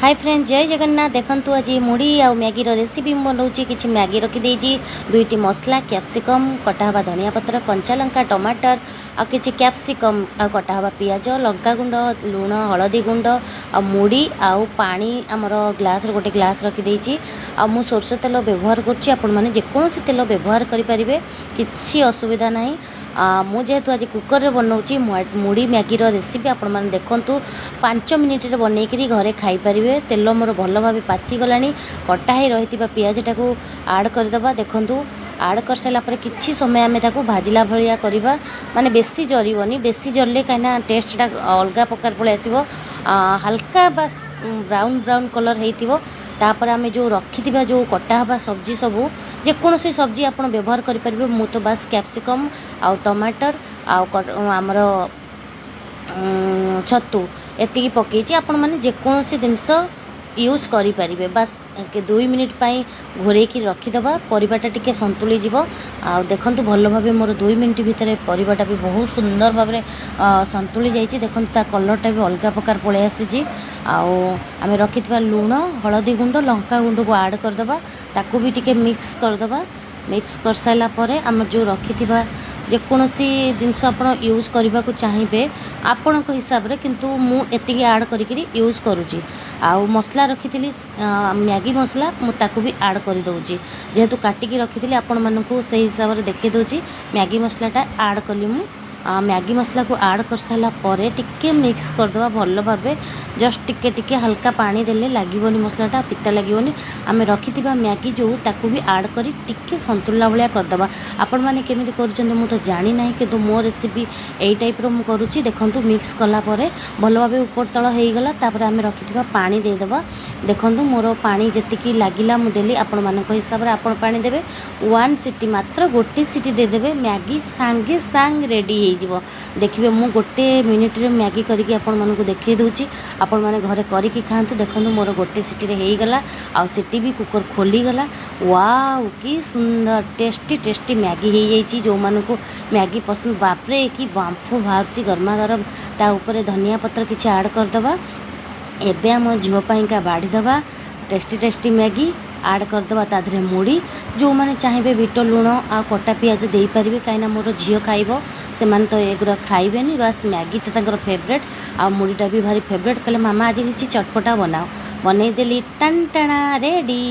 High friend, ଜୟ ଜଗନ୍ନାଥ। ଦେଖନ୍ତୁ, ଆଜି ମୁଢ଼ି ଆଉ ମ୍ୟାଗିର ରେସିପି ମୁଁ ବନାଉଛି। କିଛି ମ୍ୟାଗି ରଖିଦେଇଛି, ଦୁଇଟି ମସଲା, କ୍ୟାପ୍ସିକମ୍, କଟା ହେବା ଧନିଆ ପତ୍ର, କଞ୍ଚା ଲଙ୍କା, ଟମାଟର ଆଉ କିଛି କ୍ୟାପ୍ସିକମ୍ ଆଉ କଟା ହେବା ପିଆଜ, ଲଙ୍କାଗୁଣ୍ଡ, ଲୁଣ, ହଳଦୀ ଗୁଣ୍ଡ ଆଉ ମୁଢ଼ି ଆଉ ପାଣି ଆମର ଗ୍ଲାସ୍ରେ ଗୋଟେ ଗ୍ଲାସ୍ ରଖିଦେଇଛି। ଆଉ ମୁଁ ସୋରିଷ ତେଲ ବ୍ୟବହାର କରୁଛି, ଆପଣମାନେ ଯେକୌଣସି ତେଲ ବ୍ୟବହାର କରିପାରିବେ, କିଛି ଅସୁବିଧା ନାହିଁ। ମୁଁ ଯେହେତୁ ଆଜି କୁକର୍ରେ ବନାଉଛି ମୁଢ଼ି ମ୍ୟାଗିର ରେସିପି, ଆପଣମାନେ ଦେଖନ୍ତୁ, 5 ମିନିଟ୍ରେ ବନେଇକିରି ଘରେ ଖାଇପାରିବେ। ତେଲ ମୋର ଭଲ ଭାବେ ପାଚିଗଲାଣି। କଟା ହେଇ ରହିଥିବା ପିଆଜଟାକୁ ଆଡ଼୍ କରିଦେବା। ଦେଖନ୍ତୁ, ଆଡ଼୍ କରିସାରିଲା ପରେ କିଛି ସମୟ ଆମେ ତାକୁ ଭାଜିଲା ଭଳିଆ କରିବା, ମାନେ ବେଶୀ ଜରିବନି। ବେଶୀ ଜରିଲେ କାହିଁକିନା ଟେଷ୍ଟଟା ଅଲଗା ପ୍ରକାର ପଳେଇ ଆସିବ। ହାଲକା ବାସ୍ ବ୍ରାଉନ୍ ବ୍ରାଉନ୍ କଲର୍ ହେଇଥିବ। ତାପରେ ଆମେ ଯେଉଁ ରଖିଥିବା ଯେଉଁ କଟା ହେବା ସବଜି ସବୁ, ଯେକୌଣସି ସବଜି ଆପଣ ବ୍ୟବହାର କରିପାରିବେ। ମୁଁ ତ ବାସ୍ କ୍ୟାପ୍ସିକମ୍ ଆଉ ଟମାଟର ଆଉ ଆମର ଛତୁ ଏତିକି ପକେଇଛି। ଆପଣମାନେ ଯେକୌଣସି ଜିନିଷ ୟୁଜ୍ କରିପାରିବେ। ବାସ୍, 2 ମିନିଟ୍ ପାଇଁ ଘୋରେଇକି ରଖିଦେବା, ପରିବାଟା ଟିକେ ସନ୍ତୁଳି ଯିବ। ଆଉ ଦେଖନ୍ତୁ, ଭଲ ଭାବେ ମୋର 2 ମିନିଟ୍ ଭିତରେ ପରିବାଟା ବି ବହୁତ ସୁନ୍ଦର ଭାବରେ ସନ୍ତୁଳି ଯାଇଛି। ଦେଖନ୍ତୁ, ତା କଲର୍ଟା ବି ଅଲଗା ପ୍ରକାର ପଳେଇ ଆସିଛି। ଆଉ ଆମେ ରଖିଥିବା ଲୁଣ, ହଳଦୀ ଗୁଣ୍ଡ, ଲଙ୍କା ଗୁଣ୍ଡକୁ ଆଡ଼୍ କରିଦେବା। ତାକୁ ବି ଟିକେ ମିକ୍ସ କରିଦେବା। ମିକ୍ସ କରିସାରିଲା ପରେ ଆମେ ଯେଉଁ ରଖିଥିବା ଯେକୌଣସି ଜିନିଷ ଆପଣ ୟୁଜ୍ କରିବାକୁ ଚାହିଁବେ ଆପଣଙ୍କ ହିସାବରେ, କିନ୍ତୁ ମୁଁ ଏତିକି ଆଡ଼୍ କରିକିରି ୟୁଜ୍ କରୁଛି। ଆଉ ମସଲା ରଖିଥିଲି ମ୍ୟାଗି ମସଲା, ମୁଁ ତାକୁ ବି ଆଡ଼୍ କରିଦେଉଛି। ଯେହେତୁ କାଟିକି ରଖିଥିଲି, ଆପଣମାନଙ୍କୁ ସେଇ ହିସାବରେ ଦେଖାଇ ଦେଉଛି। ମ୍ୟାଗି ମସଲାଟା ଆଡ଼୍ କଲି ମୁଁ। ମ୍ୟାଗି ମସଲାକୁ ଆଡ଼୍ କରିସାରିଲା ପରେ ଟିକେ ମିକ୍ସ କରିଦେବା ଭଲ ଭାବେ। ଜଷ୍ଟ ଟିକେ ଟିକେ ହାଲକା ପାଣି ଦେଲେ ଲାଗିବନି ମସଲାଟା, ପିତା ଲାଗିବନି। ଆମେ ରଖିଥିବା ମ୍ୟାଗି ଯେଉଁ, ତାକୁ ବି ଆଡ଼୍ କରି ଟିକେ ସନ୍ତୁଳିଲା ଭଳିଆ କରିଦେବା। ଆପଣମାନେ କେମିତି କରୁଛନ୍ତି ମୁଁ ତ ଜାଣିନାହିଁ, କିନ୍ତୁ ମୋ ରେସିପି ଏଇ ଟାଇପ୍ର ମୁଁ କରୁଛି। ଦେଖନ୍ତୁ, ମିକ୍ସ କଲା ପରେ ଭଲ ଭାବେ ଉପର ତଳ ହେଇଗଲା। ତାପରେ ଆମେ ରଖିଥିବା ପାଣି ଦେଇଦେବା। ଦେଖନ୍ତୁ, ମୋର ପାଣି ଯେତିକି ଲାଗିଲା ମୁଁ ଦେଲି। ଆପଣମାନଙ୍କ ହିସାବରେ ଆପଣ ପାଣି ଦେବେ। ୱାନ୍ ସିଟି, ମାତ୍ର ଗୋଟେ ସିଟି ଦେଇଦେବେ, ମ୍ୟାଗି ସାଙ୍ଗେ ସାଙ୍ଗେ ରେଡ଼ି ହେଇଯିବ। ଦେଖିବେ, ମୁଁ ଗୋଟେ ମିନିଟ୍ରେ ମ୍ୟାଗି କରିକି ଆପଣମାନଙ୍କୁ ଦେଖାଇ ଦେଉଛି। ଆପଣମାନେ ଘରେ କରିକି ଖାଆନ୍ତୁ। ଦେଖନ୍ତୁ, ମୋର ଗୋଟେ ସିଟିରେ ହେଇଗଲା ଆଉ ସିଟି ବି କୁକର୍ ଖୋଲିଗଲା। ୱାଓ, କି ସୁନ୍ଦର ଟେଷ୍ଟି ଟେଷ୍ଟି ମ୍ୟାଗି ହେଇଯାଇଛି। ଯେଉଁମାନଙ୍କୁ ମ୍ୟାଗି ପସନ୍ଦ, ବାପରେ, କି ବାମ୍ଫ ବାହାରୁଛି ଗରମା ଗରମ! ତା ଉପରେ ଧନିଆ ପତ୍ର କିଛି ଆଡ଼୍ କରିଦେବା। ଏବେ ଆମ ଝିଅ ପାଇଁକା ବାଢ଼ିଦେବା। ଟେଷ୍ଟି ଟେଷ୍ଟି ମ୍ୟାଗି ଆଡ଼୍ କରିଦେବା, ତା ଦେହରେ ମୁଢ଼ି। ଯେଉଁମାନେ ଚାହିଁବେ ବିଟ ଲୁଣ ଆଉ କଟା ପିଆଜ ଦେଇପାରିବେ। କାହିଁକିନା ମୋର ଝିଅ ଖାଇବ, ସେମାନେ ତ ଏଗୁଡ଼ା ଖାଇବେନି। ବାସ୍, ମ୍ୟାଗିଟା ତାଙ୍କର ଫେଭରେଟ୍ ଆଉ ମୁଢ଼ିଟା ବି ଭାରି ଫେଭରେଟ୍। କହିଲେ, "ମାମା, ଆଜି କିଛି ଚଟପଟା ବନାଅ।" ବନେଇଦେଲି। ଟାନ୍ ଟାଣା, ରେଡ଼ି।